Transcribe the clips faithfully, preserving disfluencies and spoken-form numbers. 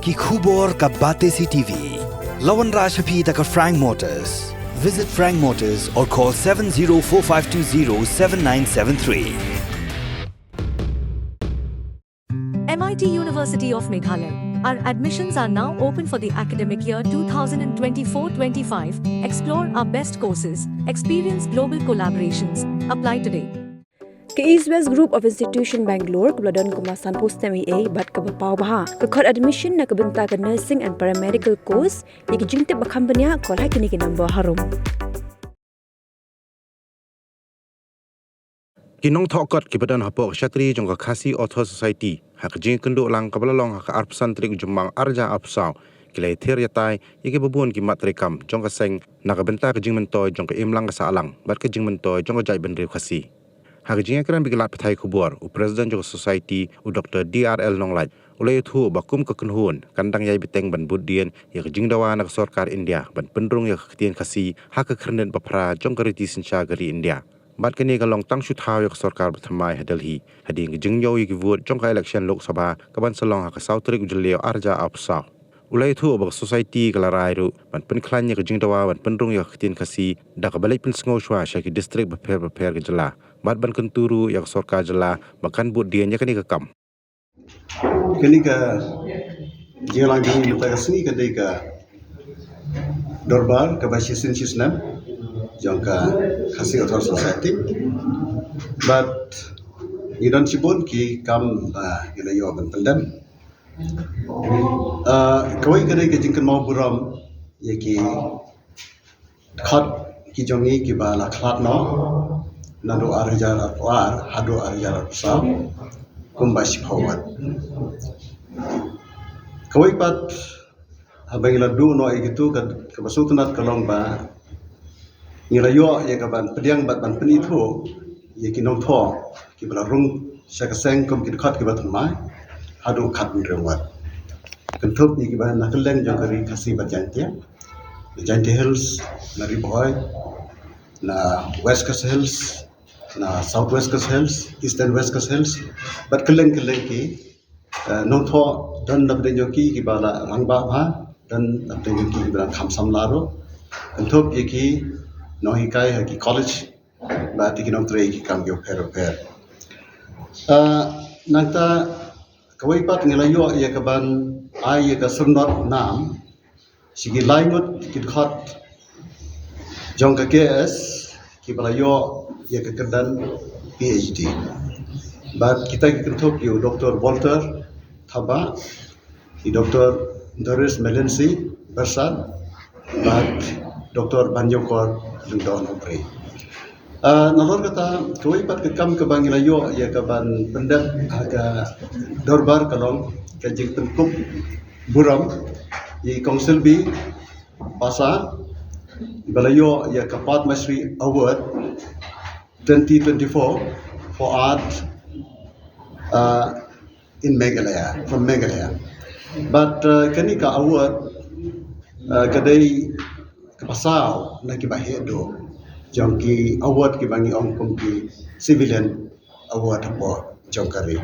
Ki khubor ka Batesi T V. La wanrah sha phi da ka Frank Motors. Visit Frank Motors or call seven zero four five two zero seven nine seven three. M I T University of Meghalaya. Our admissions are now open for the academic year two thousand twenty-four twenty-five. Explore our best courses, experience global collaborations. Apply today. Ka East West Group of Institution Bangalore kaba la don kumba sanphew snem eiei bad kaba paw bha ka khot admission na ka bynta ka nursing and paramedical course. Ïa ki jingtip ba kham bniah, call ha kine ki number harum. Ki nongthoh kot kiba don hapoh ka shakri jong ka Khasi Author Society ha ka jingïakynduh lang kaba la long ha ka arphew san tarik u Jymmang arhajar arphew saw ki la ïathir ïatai ïa kiba bun ki mat treikam jong ka seng na ka bynta ka jingmyntoi jong ka imlang ka sahlang bad ka jingmyntoi jong ka jaitbynriew Khasi. Ha ka jingïakren bad ki lad pathai khubor, u President jong ka Society, u Doctor D R L Nonglait, u la ïathuh ba kum ka kynhun kan dang ïai bteng ban bud dien ïa ka jingdawa na ka sorkar India ban pynrung ïa ka ktien Khasi ha ka khyrnit ba phra jong ka riti synshar ka ri India. Bad kane ka long tang shu thaw ïa ka sorkar ba thymmai ha Delhi hadien ka jingñiew ïa ki vote jong ka election Lok Sabha kaban sa long ha ka saw tarik u Jylliew arhajar arphew saw. U la ïathuh ba ka Society ka la rai ruh ban pynkhlaiñ ïa ka jingdawa ban pynrung ïa ka ktien Khasi da kaba leit pynsngew shuwa sha ki district bapher bapher ka jylla bad ban kyntu ruh ïa ka sorkar jylla ba kan bud dien ïa kane ka kam. Kane ka jingïalang jong ngi mynta ka sngi ka dei ka dorbar kaba shisien shisnem jong ka Khasi Author Society. Bad ngi don shibun ki kam ba ngi la ïoh ban pyndem. Ah, kawei ka dei ka jingkynmaw burom ïa ki khot ki jong ngi kiba la khlad noh naduh arhajar arphew ar haduh arhajar arphew saw kumba shiphew ngut. Kawei pat haba ngi la duh noh ïa kito ka, kaba sngewtynnat ka long ba ngi la ïoh ïa kaban pdiang bad ban pynithuh ïa ki nongthoh kiba la rung sha ka seng kum ki dkhot kiba thymmai haduh khathynriew ngut. Kynthup ïa kiba na kylleng jong ka ri Khasi bad Jaiñtia, na Jaiñtia Hills, na Ri Bhoi, na West Khasi Hills, na South West Khasi Hills, Eastern West Khasi Hills, bad kylleng kylleng ki, eh, nongthoh don na pdeng jong ki kiba la rangbah bha, don na pdeng jong ki kiba la kham samla ruh. Kynthup ïa ki nonghikai ha ki college bad ïa ki nongtrei ki kam ki bapher bapher. Ah, nangta kawei pat ngi la ïoh ïa kaban ai ïa ka syrnod nam sha ki lai ngut ki dkhot jong ka K S kiba la ïoh ïa ka kyrdan P H D. Bad kita ki kynthup ïa u Doctor Walter Thabah, i Doctor Doris Melensi Bersad, bad Doctor Banïewkor Lyngdoh Nongpri. Ah, nalor kata, kawei pat ka kam kaba ngi la ïoh ïa kaban pyndep ha ka dorbar ka long ka jingpynkup burom ïa i Kong Selby Pasa, ba la ïoh ïa ka Padma Shri Award twenty twenty-four for Art, uh, in Meghalaya, from Meghalaya. But, uh, kane ka award, uh, ka dei kaba saw na kiba heh duh jong ki award kiba ngi ong kum ki civilian award hapoh jong ka ri.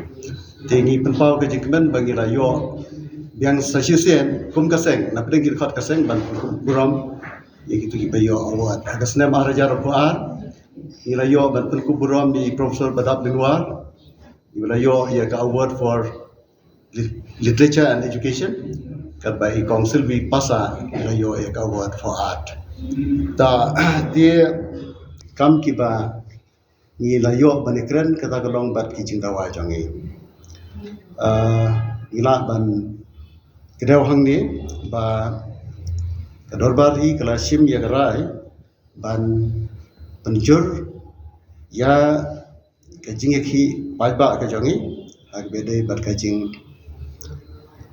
Te ngi pynpaw ka jingkmen ba ngi la ïoh biang sa shisien kum ka seng, na pdeng ki dkhot ka seng ban burom ïa kito kiba ïoh award. Ha ka snem arhajar arphew ar ngi la ïoh ban pynkup burom ïa i Professor Badap Lingwar, ngi la ïoh ïa ka Award for Lit-, Literature and Education, katba i Kong Selby Pasa ngi la ïoh ïa ka Award for Art. Ta, te kam kiba ngi la ïoh ban ïakren kata ka long bad ki jingdawa jong ngi. Ah, ngi lah ban kdew hangne ba ka dorbar hi ka la shim ïa ka rai ban pynjur ïa ka jingïakhih paidbah ka jong ngi ha kaba ïadei bad ka jing,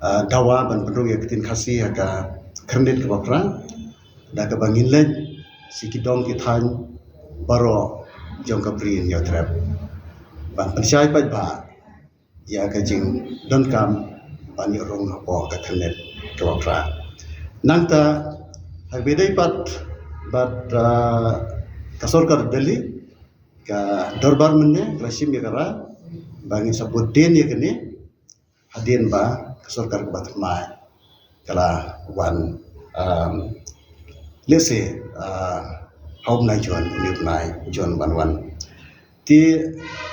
ah, dawa ban pynrung ïa ka ktien Khasi ha ka khyrnit kaba phra, da kaba ngin leit sha ki dong ki thaiñ baroh jong ka Bri Hynñiewtrep ban pynshai paidbah ïa ka jingdonkam ban ïoh rung hapoh ka khyrnit kaba phra. Nangta ha kaba ïadei pat bad, ah, ka sorkar Delhi, ka dorbar mynne ka la shim ïa ka rai ba ngin sa bud dien ïa kane hadien ba ka sorkar kaba thymmai ka la wan, um, let's say, uh, ha u bnai June, une u bnai June ban wan. Te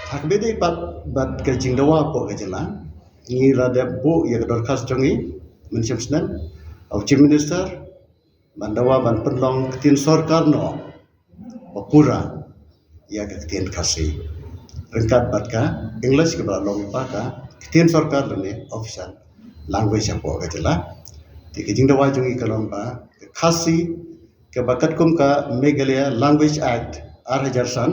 ha kaba ïadei pat bad ka jingdawa hapoh ka jylla, ngi la dep buh ïa ka dorkhas jong ngi mynshem snem ha u Chief Minister ban dawa ban pynlong ktien sorkar noh ba pura ïa ka ktien Khasi ryngkat bad ka English kaba la long pat ka ktien sorkar lane official language hapoh ka jylla. Te ka jingdawa jong ngi ka long ba ka Khasi kaba katkum ka Meghalaya Language Act ar hajar san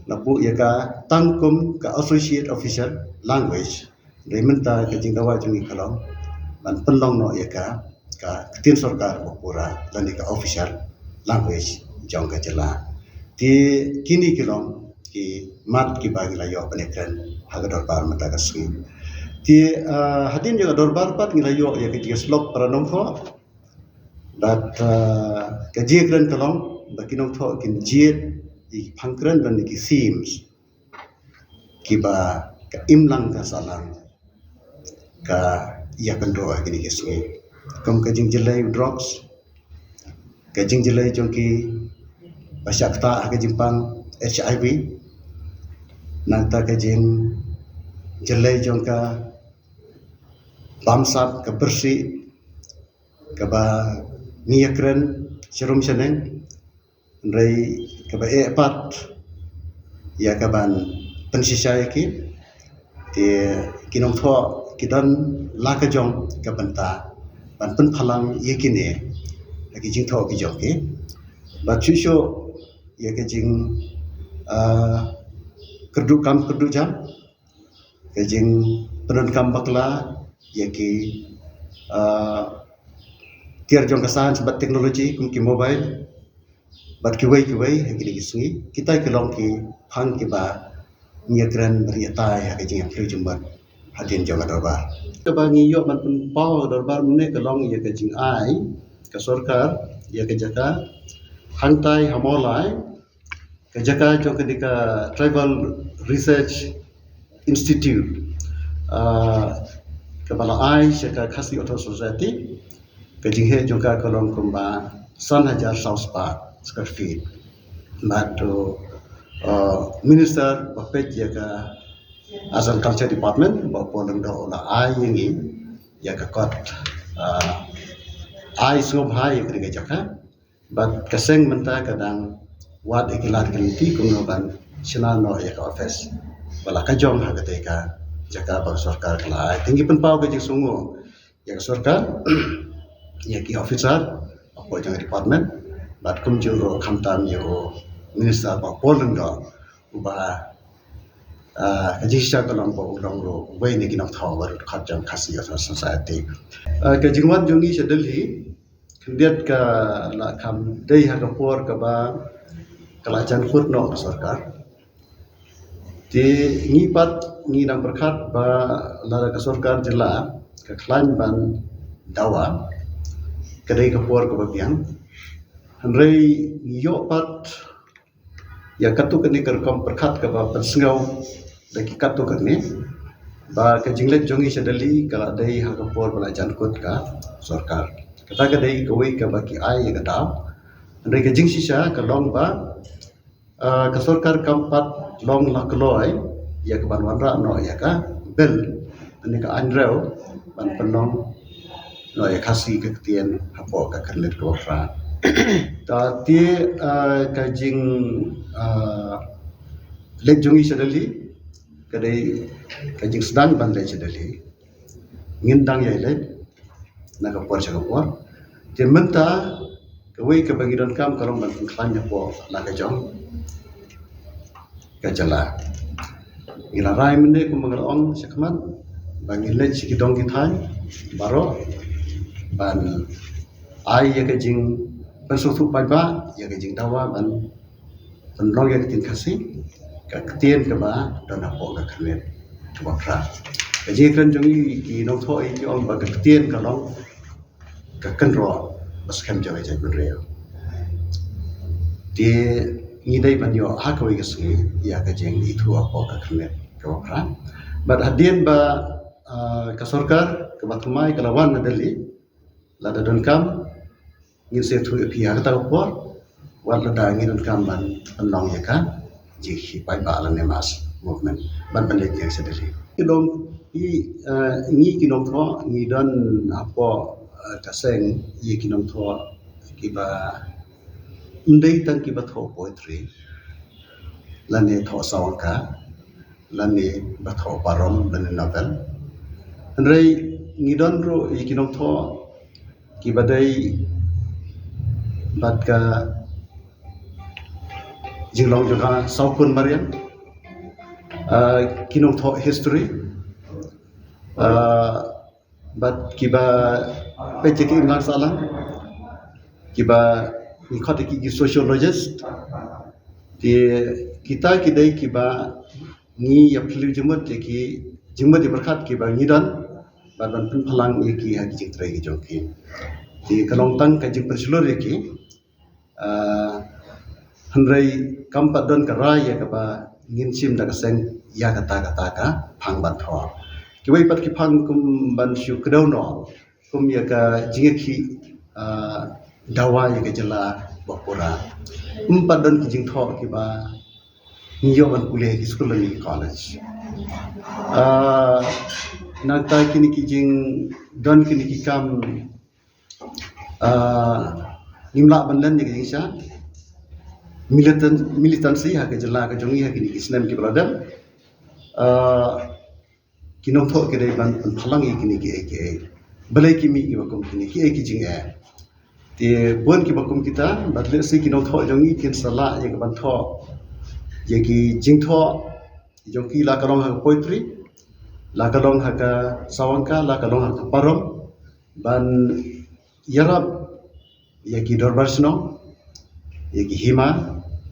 la buh ïa ka tang kum ka associate official language. Hynrei mynta ka jingdawa jong ngi ka long ban pynlong noh ïa ka, ka ktien sorkar ba pura lane ka official language jong ka jylla. Te kine ki long ki mat kiba ngi la ïoh ban ïakren ha ka dorbar mynta ka sngi. Te, ah, hadien jong ka dorbar pat ngi la ïoh ïa ka jingïasyllok para nongthoh. Bad, ah, ka jingïakren ka long ba ki nongthoh kin jied ïa ki phang kren lane ki themes kiba ka imlang ka sahlang ka ïakynduh ha kine ki sngi, kum ka jingjyllei u drugs, ka jingjyllei jong kiba shah ktah ha ka jingpang HIV, nangta ka jingjyllei jong ka bamsap, ka pyrshah kaba ngi ïakren sharum shaneng, hynrei kaba eh pat ïa kaban pynshisha ïa ki. Te ki nongthoh ki don la ka jong ka bynta ban pynphalang ïa kine ha ki jingthoh ki jong ki. Bad shuh shuh ïa ka jing, ah, kyrduh kam kyrduh jam, ka jingpyndonkam bakla ïa ki, ah, tiar jong ka science bad technology kum ki mobile bad kiwei kiwei ha kine ki sngi. Kita ki long ki phang kiba ngi ïakren bad ïatai ha ka jingïapyrshah jingmut hadien jong ka dorbar. Kaba ngi ïoh ban pynpaw ha ka dorbar mynne ka long ïa ka jingai ka sorkar ïa ka jaka hangtai ha Mawlai, ka jaka jong kane ka Tribal Research Institute, ah, kaba la ai sha ka Khasi Authors Society. Ka jingheh jong ka ka long kumba san hajar saw spah square feet. Bad u, ah, minister ba peit ïa ka Arts and Culture Department, Bah Paul Lyngdoh, u la ai ïa ngi ïa ka kot, ah, ai sngewbha ïa kane ka jaka. Bad ka seng mynta ka dang wad ïa ki lad ki lynti kumno ban shna noh ïa ka office ba la ka jong ha katei ka jaka ba ka sorkar ka la ai. Te ngi pynpaw ka jingsngewnguh ïa ka sorkar, ïa ki officer hapoh jong ka department, bad kumjuh ruh khamtam ïa u minister Bah Paul Lyngdoh uba, ah, ka jingshisha ka long ba u long ruh uwei na ki nongthoh ba dkhot jong Khasi Authors Society. Ah, ka jingwan jong ngi sha Delhi khyndiat ka la kham dei ha ka por kaba ka la jan kut noh ka sorkar. Te ngi pat ngi dang pyrkhat ba lada ka sorkar jylla ka khlaiñ ban dawa, ka dei ka por kaba biang. Hynrei ngi ïoh pat ïa katto katne ka rukom pyrkhat kaba pynsngew da ki katto katne ba ka jingleit jong ngi sha Delhi ka la dei ha ka por ba la jan kut ka sorkar. Kata ka dei kawei kaba ki ai ïa ka daw. Hynrei ka jingshisha ka long ba, ah, ka sorkar kam pat long la kloi ïa ka ban wanrah noh ïa ka bill, lane ka aiñ rew ban pynlong noh ïa Khasi ka ktien hapoh ka khyrnit kaba phra. Ta te, ah, ka jing, ah, leit jong ngi sha Delhi ka dei ka jingsdang ban leit sha Delhi. Ngin dang ïai leit na ka por sha ka por. Te mynta kawei kaba ngi donkam ka long ban pynkhlaiñ hapoh la ka jong ka jylla. Ngi la rai mynne kumba nga la ong shakhmat ba ngin leit sha ki dong ki thaiñ baroh ban ai ïa ka jingpynsngewthuh paidbah ïa ka jingdawa ban pynlong ïa ka ktien Khasi ka ktien kaba don hapoh ka khyrnit kaba phra. Ka jingkren jong ngi ki nongthoh ki ong ba ka ktien ka long ka kynroh ba skhem jong ka jaitbynriew. Te ngi dei ban ïoh ha kawei ka sngi ïa ka jingithuh hapoh ka khyrnit kaba phra. Bad hadien ba, ah, ka sorkar kaba thymmai ka la wan na Delhi, Lada donkam ngin sa ïathuh ïa phi ha kata ka por, wat lada ngi donkam ban pynlong ïa ka jingkhih paidbah lane mass movement ban pynleit ïa sha Delhi. Ki long ki, eh, ngi ki nongthoh ngi don hapoh, eh, ka seng ïa ki nongthoh kiba ym dei tang kiba thoh poetry lane thoh sawangka lane ba thoh parom lane novel. Hynrei ngi don ruh ïa ki nongthoh kiba dei bad ka jinglong jong ka sawkun mariang, ah, ki nongthoh history, ah, bad kiba peit ïa ki imlang sahlang, kiba ngi khot ïa ki, ki sociologist. Te kita ki dei kiba ngi ïa phylliew jingmut ïa ki, jingmut ïa pyrkhat kiba ngi don bad ban pynphalang ïa ki ha ki jingtrei ki jong ki. Te ka long tang ka jingpynshlur ïa ki. Ah, hynrei kam pat don ka rai ïa kaba ngin shim da ka seng ïa kata kata ka phang ban thoh. Kiwei pat ki phang kum ban shu kdew noh kum ïa ka jingïakhih, ah, dawa ïa ka jylla ba pura. Ym pat don ki jingthoh kiba ngi ïoh ban pule ha ki skul lane ki college. Ah, nangta kine ki jing, don kine ki kam, ah, ngim lah ban len ïa ka jingshisha militan, militancy ha ka jylla ka jong ngi ha kine ki snem kiba la dep. Ah, ki nongthoh ki dei ban pynphalang ïa kine kiei kiei. Balei ki mih kiba kum kine, kiei ki jingeh. Te bun kiba kum kita, bad lehse ki nongthoh jong ngi kin sa lah ïa ka ban thoh ïa ki jingthoh jong ki, la ka long ha ka poetry, la ka long ha ka sawangka, la ka long ha ka parom, ban ïarap ïa ki dorbar shnong, ïa ki hima,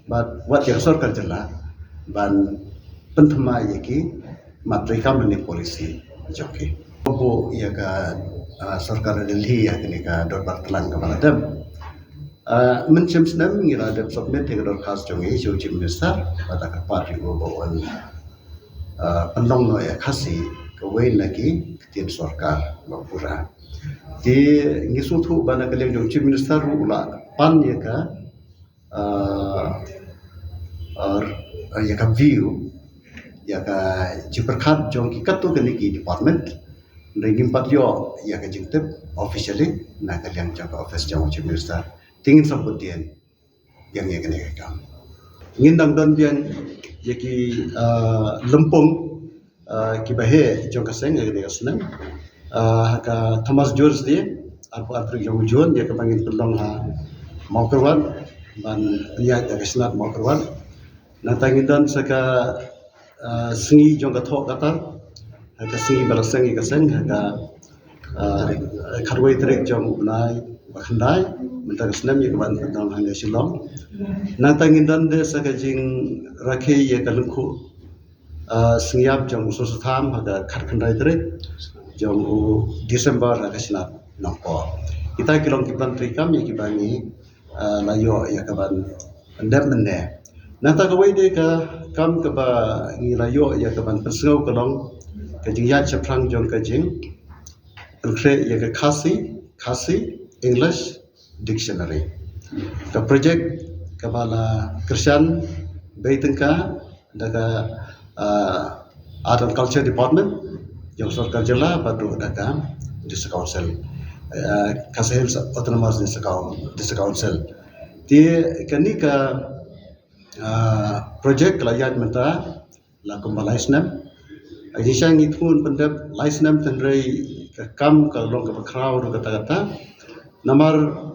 bad wat ïa ka sorkar jylla ban pynthymmai ïa ki mat treikam lane policy jong ki. Buh ïa ka, ah, sorkar Delhi ïa kane ka dorbar tlang kaba la dem. Ah, mynshem snem ngi la dep submit ïa ka dorkhas jong ngi sha u Chief Minister, bad la kyrpad ïa u ba un, ah, pynlong noh ïa Khasi kawei na ki ktien sorkar ba pura. Te ngi sngewthuh ba na ka liang jong u Chief Minister ruh u la pan ïa ka, ah, ah, ïa ka view, ïa ka jingpyrkhat jong ki katto katne ki department. Hynrei ngim pat ïoh ïa ka jingtip officially na ka liang jong ka office jong u Chief Minister. Te ngin sa bud dien ïa kane ka kam. Ngin dang don biang ïa ki, ah, lympung, ah, kiba heh jong ka seng ha kane ka snem. Ah, ha ka Thomas Jones Day, arphew ar tarik jong u June, ïa kaba ngin pynlong ha Mawkyrwat, ban pynïaid ïa ka shnat Mawkyrwat. Nangta ngin don sa ka, ah, sngi jong ka thoh ka tar, ha ka sngi ba la seng ïa ka seng, ha ka, ah, khatwei tarik jong u bnai ba khyndai mynta ka snem, ïa kaba pynlong hangne Shillong. Nangta ngin don de sa ka jingrakhe ïa ka lyngkhuh, ah, sngi ïap jong u Soso Tham ha ka khatkhyndai tarik jong u December ha ka shnat Nongpoh. Kita ki long ki plan treikam ïa kiba ngi, ah, la ïoh ïa ka ban pyndep mynne. Nangta kawei de ka kam kaba ngi la ïoh ïa ka ban pynsngew ka long ka jingïaid shaphrang jong ka jingpynkhreh ïa ka Khasi, Khasi English Dictionary. Ka project kaba la kyrshan bei tyngka da ka, ah, Art and Culture Department jong sorkar jylla bad ruh da ka District Council, ah, Khasi Hills Autonomous District Coun-, District Council. Te kane ka, ah, project ka la ïaid mynta la kumba lai snem. Ai, jingshisha ngi thmu ban pyndep lai snem, hynrei ka kam ka long kaba khraw ruh kata kata. Namar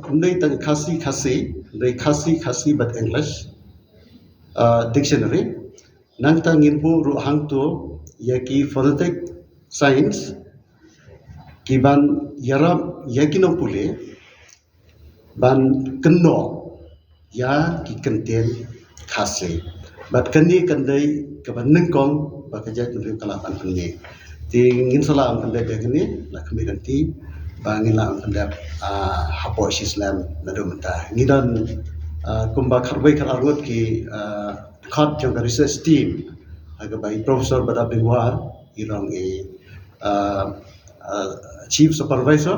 ym dei tang Khasi Khasi, dei Khasi Khasi bad English, ah, dictionary. Nangta ngin buh ruh hangto ïa ki phonetic signs, ki ban ïarap ïa ki nongpule ban kynnoh ïa ki kyntien Khasi. Bad kane kan dei kaba nyngkong ba ka jaitbynriew ka lah ban pyni. Te ngin sa lah ban pyndep ïa kane, la khmih lynti ba ngin lah ban pyndep, ah, hapoh shi snem naduh mynta. Ngi don, ah, kumba khatwei khatar ngut ki, ah, dkhot jong ka research team ha kaba i Professor Badap Dingwar i long i, ah, ah, Chief Supervisor.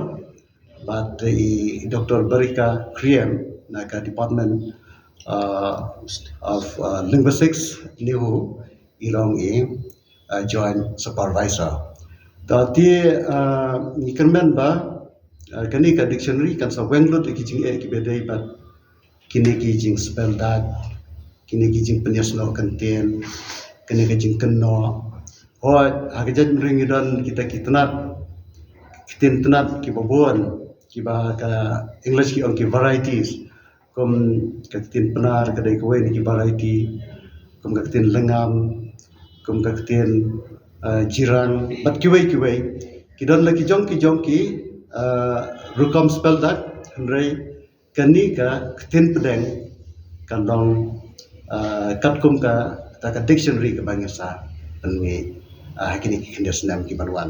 Bad i Doctor Barika Kriem na ka Department uh, of uh, Linguistics, NEHU, i long i uh, Joint Supervisor. Te uh, ngi kyrmen ba uh, kane ka dictionary kan sa weng lut ïa ki jingeh kiba dei bad kine ki jingspeldak, kine ki jingpynïasnoh kyntien, kine ki jingkynnoh. Hooid, ha ka jaitbynriew ngi don kita ki tnat, ki ktien tnat kiba bun, kiba ha ka English ki ong ki varieties. Kum ka ktien Pnar ka dei kawei na ki variety, kum ka ktien Lyngngam, kum ka ktien uh, Jirang, bad kiwei kiwei. Ki don la ki jong ki jong ki uh, rukom speldak, hynrei kane ka ktien pdeng kan long uh, katkum kata ka dictionary kaba ngi sa pynmih uh, ha kine ki khyndiat snem ki ban wan.